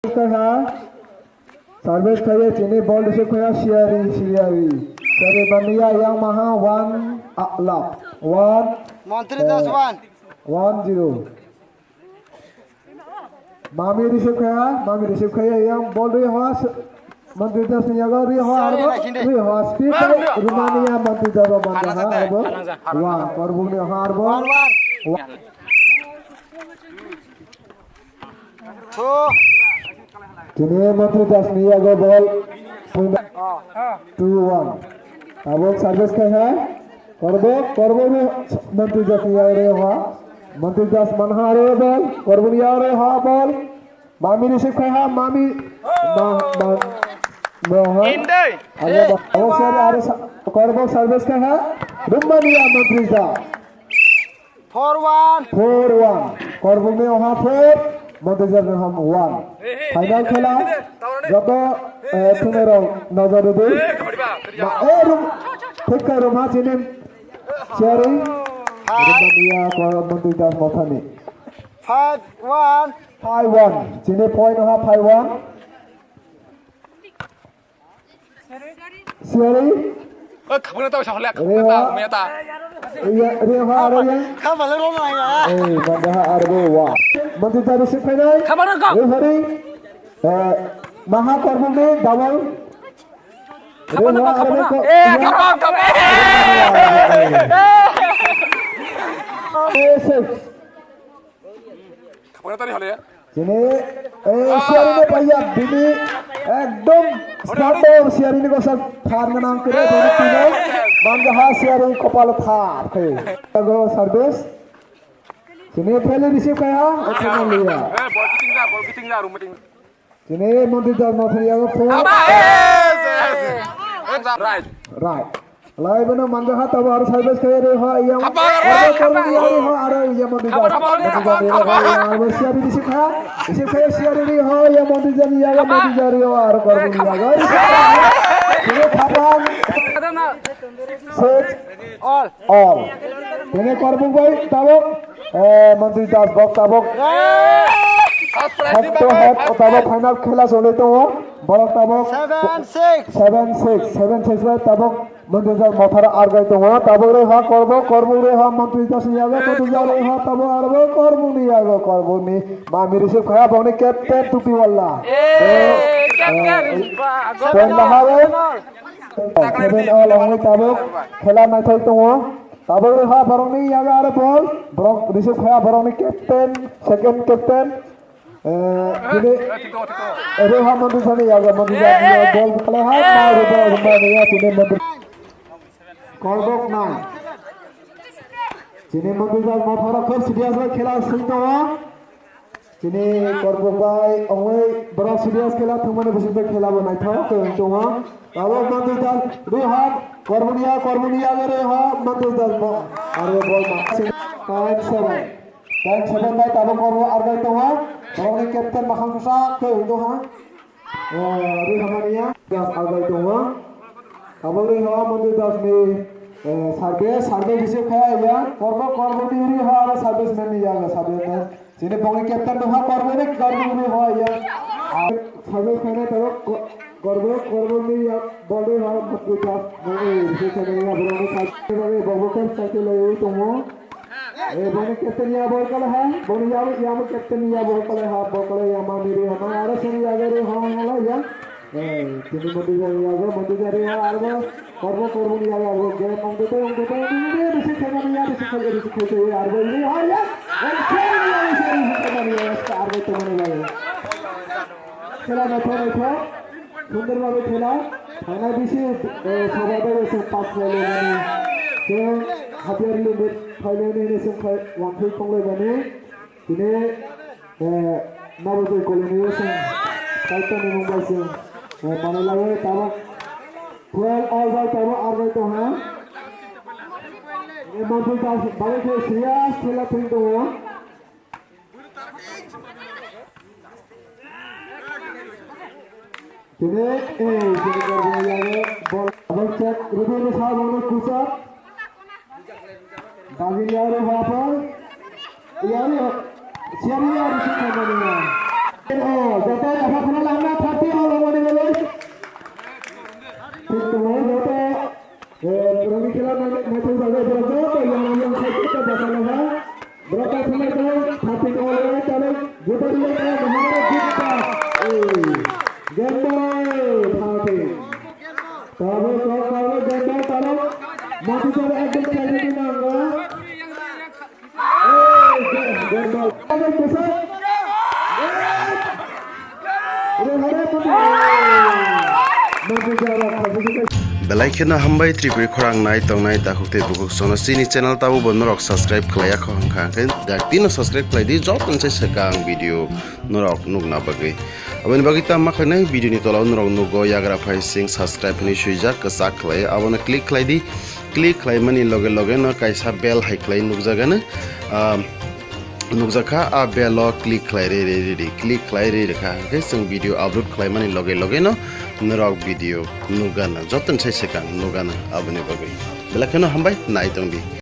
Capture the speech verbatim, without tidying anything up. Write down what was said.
Kaiha. Service kaiye chini ball receive kaiha Siari, Siari. Siari baniya yang maha one, ah, lap. One. Mantri Das eh, one. One zero. Mami receive kaiha, Mami receive kaiha yang ball ri ho. Mantri Das ni yago ri ho arbo, ri ho. Speed by Romania Mantri Das baniya ha arbo. One. Korbuk ni ho arbo. One. Two. Chini Mantri Das ni yago ball. Two one. Abo service kaiha. Korbuk, Korbuk ni Mantri Das ni yago ha. Mantri Das manha re ball. Korbuk ni yago ha ball. Mami receive kaiha, Mami. Ma, ma, ma, ha. Abo, abo seri, aro sa-, Korbuk service kaiha. Romania Mantri Das. Four one. Four one. Korbuk ni oha four, Montijar ni ham one. Final khela, joto, eh, thunai rok nojor rwdi. Ma, eh, rum, thik khe rum ha chini. Siari. Five. Romania, Kor-, Montijar Mothani. Five one. Five one. Chini point oha five one. Siari. O, khapang na tao sa hole, khapang na tao, maya ta. Iya, Reha aro ya. Khapang na tao ya. Eh, mandaha arbo wa. Mantu tadi si phainai. Khapang na kok. Referee. Eh, maha korbuk ni double. Khapang na kok, khapang na. Eh, khapang, khapang. Eh, six. Khapang na tari hole ya. Chini, eh, Siari ni paiya bini ekdom start o Siari ni kosa thar ganang kere bini tino mangga ha Siari kopal thar khe. Go service. Chini pele receive kaya, o chini liya. Eh, ball kiting da, ball kiting da, room meeting. Chini Monti Das Mothani yago phone. Right. Right. Lai bano mangga ha tabo aro service kaya re ha yang. Khapang, aro khapang. Korbo ni yago ha aro yang Monti Das. Khapang, khapang, khapang, khapang. Aro Siari receive kaya. Receive kaya Siari re ha yang Monti Das ni yago Monti Das re ha aro korbo ni yago. Chini khapang. Six. All. All. Tini korbuk bai tabuk, eh, Mantri Das bok tabuk. Head to head tabuk final khela choli tongo. Borok tabuk seven six. Seven six, seven six bai tabuk Mantri Das Mothani argai tongo. Tabuk re ha korbuk, korbuk re ha Mantri Das ni yago, Mantri Das re ha tabuk arbo korbuk ni yago, korbuk ni mami receive kha bokni captain tupi wala. Eh, captain. Eh, ba, point lahai. Seven all ongwi tabuk khela naithok tongo. Tabuk rwha borokni yago aro ball. Borok receive khaya borokni captain, second captain. Eh, bini rwha Montu Jani yago, Montu Jani yago ball khlai ha, ma rwha rwha ya chini Montu. Korbok nai. Chini Montu Jani Mothani khub serious bai khela swi tongo. Chini korbok bai ongoi borok serious khela thwngmani bisingtwi khela bo naithok khe wng tongo. Tabuk Monti Das Reha, korbokni ya, korbokni ya Reha, Monti Das mo. Aro ball ma. Point seven. Point seven bai tabuk korbok arwbai tongo. Borokni captain Makhang Kwsa khe wng tongha. Oh, Reha mania. Das arwbai tongo. Tabuk Reha Monti Das ni, eh, survey, survey receive khe ya. Korbok, korbokni Reha aro survey man ni ya, survey man. Chini bokni captain dongha, korboni, korboni hoi ya. Sabai khana taro ko-, korbo, korboni ya, bol rwi ha, bokni ta, bokni, bokni sa, bokni bokni captain lai tongo. Eh, bokni captain ya bol kala ha, bokni ya, ya mo captain ya bol kala ha, bol kala ya ma miri ha, ma aro sini ya gari ha, ha, ha, ya. Eh, chini Monti Das ya, Monti Das ya, aro Korbo, korboni yago, arbo, game ongtete, ongtete, ongtete, bisi khaimani ya, bisi khaimani, bisi khaimani, arbo, ini, oh, ya. Arbo, khaimani ya, bisi khaimani ya, arbo, tomani yago. Khela naithok, naithok. Sundor bhabe khela. Thana bisi, eh, soba bhabe se pass khailai mani. Tei hapyar limit khailai nini se khai, wangkhai khonglai mani. Tini, eh, Nabojoi Colony o chwng kaitoni mung bai chwng, eh, manwi laiwi tabuk twelve all bai tabuk arwbai tongha. Eh, Monti Das bagwi khe serious khela thwng tongo. Tini, eh, tini Garbini yago bol abang check, Rubini sa bangni kuchak. Bagini yago hapang. Yago, siari yago si khamani ya. Oh, joto joto kheno langna thirty all over ni bagwi. Thik tongo joto, eh, purani khela nai-, naithok bagwi borok joto yang yang sai khe basa laha. Borok ta thumai tong, thirty all over tare, joto ri tare, Maharaj Gupta. Eh, Gemboi, thirty. Tabo kok kok Gemboi tare, mati tare ekdom khairani nango. Belai kheno hambai Tripuri khorang nai tongnai takhuk tei bukhuk sono chini channel tabo bo norok subscribe khlaiya kho hwnkha hwnkhe dak tino subscribe khlai di joto ni sai swkang video norok nukna bagwi. Aboni bagwi tamo khlainai video ni tola o norok nugo yagra phai sing subscribe hinwi swijak kwchak khlai abono click khlai di. Click khlaimani loge loge no kaisa bell hai khlai nukjagano, ah, nukjakha, a bell o click khlai re re re re, click khlai re re kha, hwnkhe chwng video upload khlaimani loge loge no norok video nukgana, joto ni sai swkang nukgana aboni bagwi. Belai kheno hambai, nai tong di.